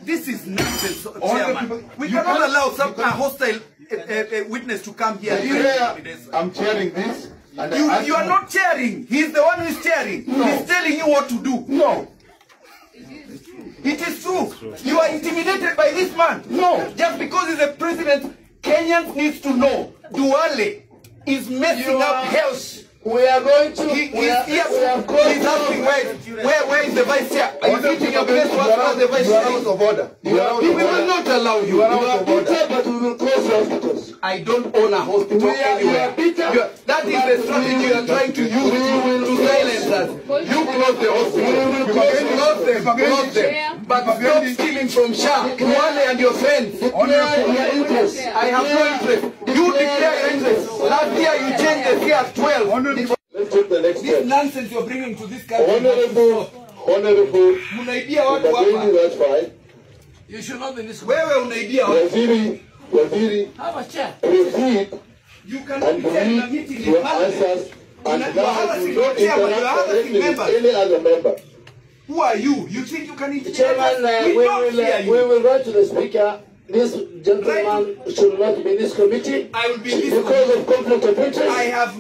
This is nonsense, Chairman. We cannot allow some hostile witness to come here. I'm chairing this. And you are not chairing. He's the one who is chairing. No. He's telling you what to do. No. It is true. You are intimidated by this man. No. Just because he's a president, Kenyans need to know Duale is messing up health. We are going to. He's asking where is the vice chair? Are you sitting your place to ask the vice chair? You are out of order. We will not allow you. You are bitter, but we will close hospitals. I don't own a hospital anywhere. That is the strategy you are trying to use to silence us. You close the hospital. Close them. Close them. But stop stealing from SHA, Duale and your friends. I have no interest. You declare your interest. Last year you changed the year at 12. Let's take the next This nonsense you're bringing to this country. Honorable, Munaibia watu hapa. That's fine. You should not be in this. Wewe unaibia watu. Waziri, have a chair. Proceed. You cannot be in a meeting in parliament. And you are harassing members. Any other member. Who are you? You think you can intimidate Chairman, us? we will write to the speaker. This gentleman should not be in this committee. I will be in this because of conflict of interest. I have.